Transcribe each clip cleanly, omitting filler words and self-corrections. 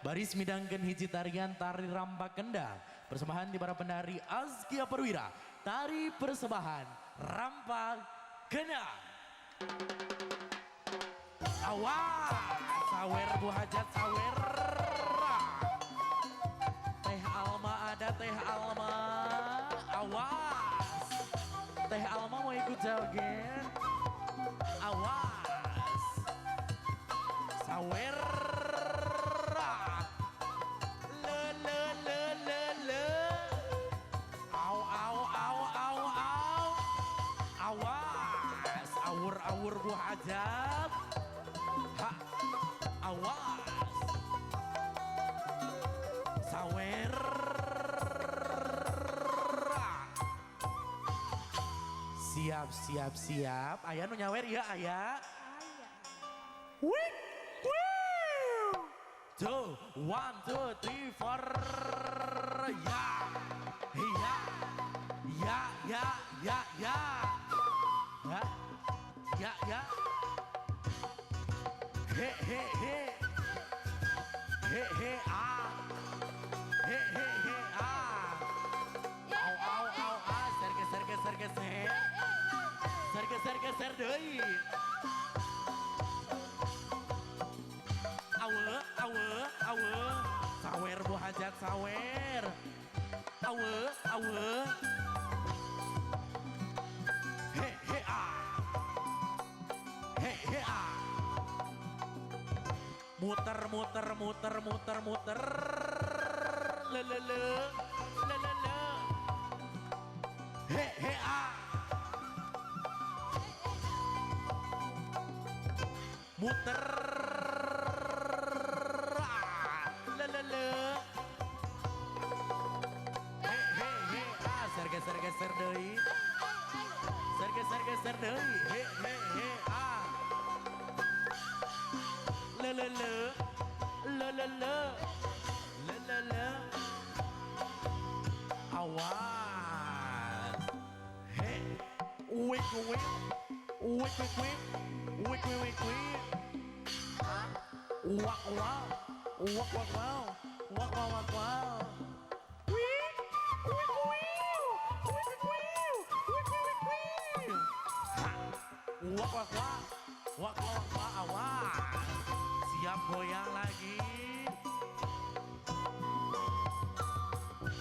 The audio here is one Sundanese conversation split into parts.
Baris midangkeun hiji tarian tari Rampak Kendang. Persembahan di para penari Azkia Perwira. Tari persembahan Rampak Kendang. Awas, sawer Bu Hajat sawer. Teh Alma ada Teh Alma. Awas. Teh Alma mau ikut joget. Awas. Sawer. Le le le le le. Au au au au au. Awas, awur-awur Bu Hajat. Ha. Awas. Sawer. Siap, siap, siap. Aya nu nyawer ya, aya. Wik, wih. 2, 1, 2, 3, 4. Ya, ya, ya, ya, ya, ya. Ya, ya, ya. He, he, he. He, he, ah. He, he, he, ah. Au, au, au, ah. Ser, geser, geser, geser. Geser, geser, geser deui. Awe, awe, awe. Sawer Bu Hajat sawer. Awe, awe. He, he, ah. He, he, ah. Muter, muter, muter, muter, muter. Le, le, le. Le, le, le. He, he, ah. Muter. Le, le, le. He, he, he, ah. Ser, geser, geser deui. Ser, geser, geser deui. He, he, he, ah. Le, le, le. Le, le, le. Le, le, le. Awas. He. Wik, wik. Wik, wik, wik. Wik, wik, wik, wik. Wak, wak. Wak, wak, wow. Wak, wak, wak, wow. Wik, wik, wik. Wik, wik, wik. Wik, wik, wik, wik. Ha. Wak, wak, wak. Wak, wak, wak, awas. Siap goyang lagi.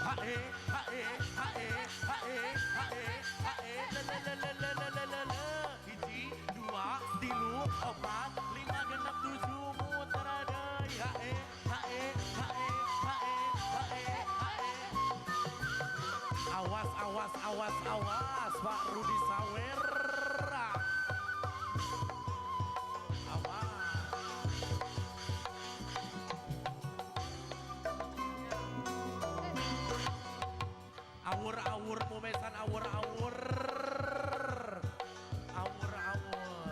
Ha e, ha e, ha e, ha e, ha e, ha e. Le, le, le, le, le, le, le, le, le. 1, 2, 3, 4, 5, 6, 7, muter deui. Ha e, ha e, ha e, ha e, ha e, ha e. Awas, awas, awas, awas, Pak Rudi Sawer. Awas. Awur-awur mumesan awur-awur. Awur-awur.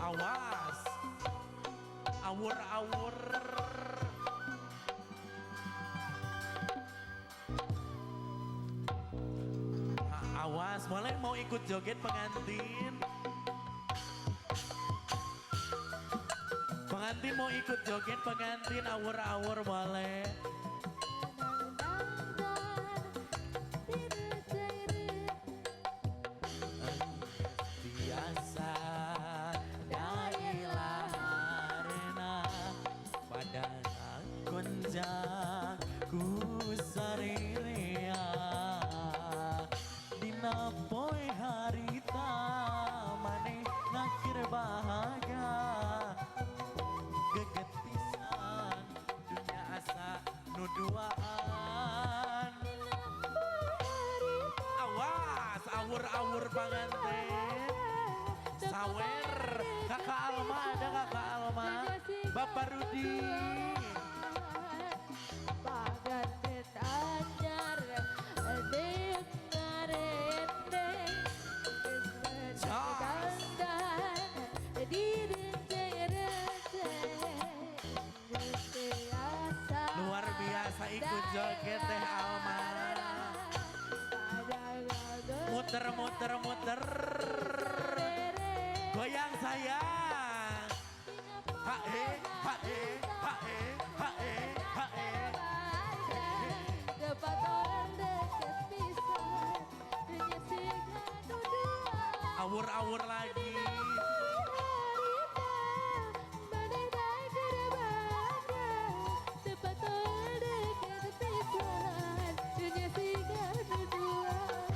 Awas. Awur-awur. Awas, boleh mau ikut joget pengantin? Pengantin mau ikut joget pengantin, awur-awur boleh. Biasa dailah arena pada gonjang ku sariria dina poe harita maneh nakir bahagia geget pisan dunia asa nu duaan. Awas, awur-awur panganten. Sawer, Kakak Alma ada Kakak Alma, Bapak Rudi. Panganten anyar Luar biasa ikut joget Teh Alma. Muter, muter, muter. Goyang sayang. Ha e ha e ha e ha e ha e. Awur-awur lagi.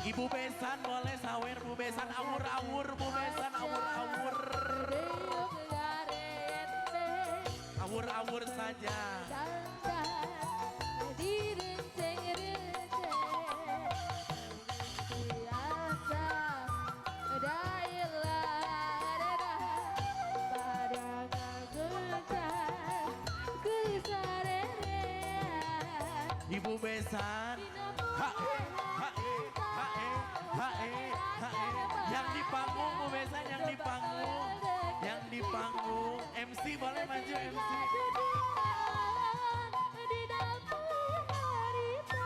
Ibu Besan boleh sawer Bu Besan, awur-awur Bu Besan, awur-awur. Awur-awur saja. Ibu Besan. Ha e ha e ha e ha e ha e. Yang di panggung Bu Besan, yang di panggung, yang di panggung. MC boleh maju MC.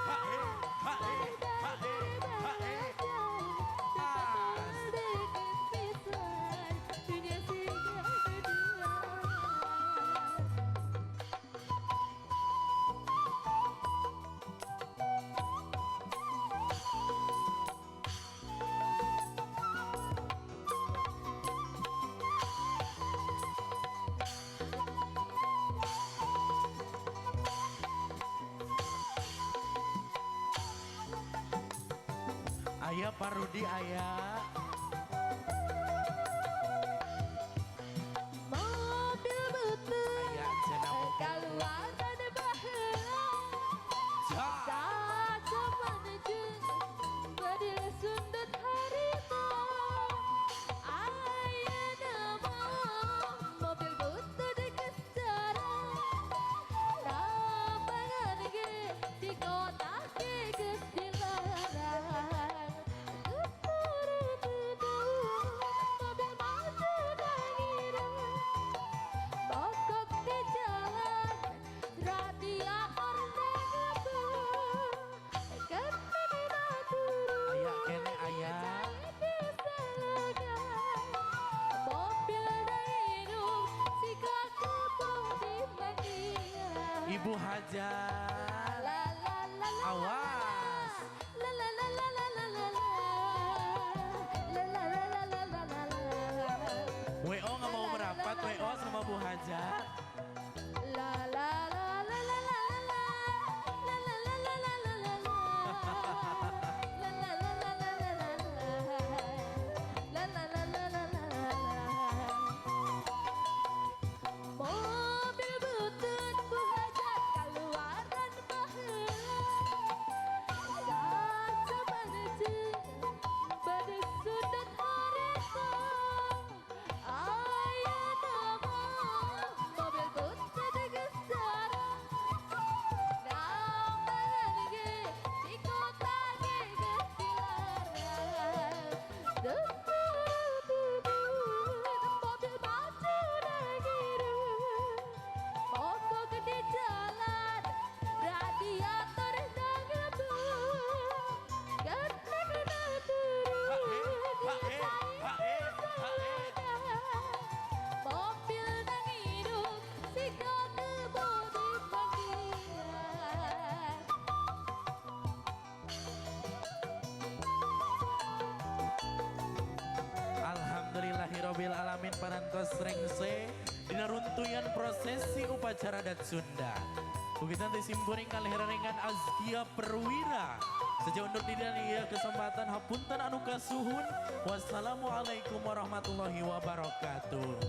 Ha e ha e ha e ha e. Ayah Pak Rudi ayah. Mobil butut keluaran baheula. Sacaman jeung badil sundut harita. Ayeuna mah mobil butut geus jarang. Lapangan ge di kota ge geus dilarang. Mogok di jalan, radiator ngebul, ketina turun. Ayah kene ayah. Mobil hidup, sika kebo di mandian. Ibu Hajar. La la la la. Awas. La la la la la la la la. La la la la la la la la. WO nggak mau merapat, WO sama Bu Hajar. La la la la la la la. La la la la la la la la. La la la la la la la la. La la la la la la la. Mobil butut Bu Hajar keluaran baheula. Sacaman jeung bade sundut harita. Ayeuna mah mobil butut geus jarang. Lapangan ge di kota ge geus dilarang. Mobil maju ngiring. Mogok di jalan, radiator ngebul. Ketina turun, Ha e ha e ha e. Mobil nang hidup, sika kebo di mandian. Alhamdulillahirabbil alamin parantos rengse dina runtuyan prosesi upacara adat Sunda. Ugitan disimpuring kaliherarengan Azkia Perwira. Sejauh undur diri dan ieu kesempatan hapunten anu kasuhun. Wassalamualaikum warahmatullahi wabarakatuh.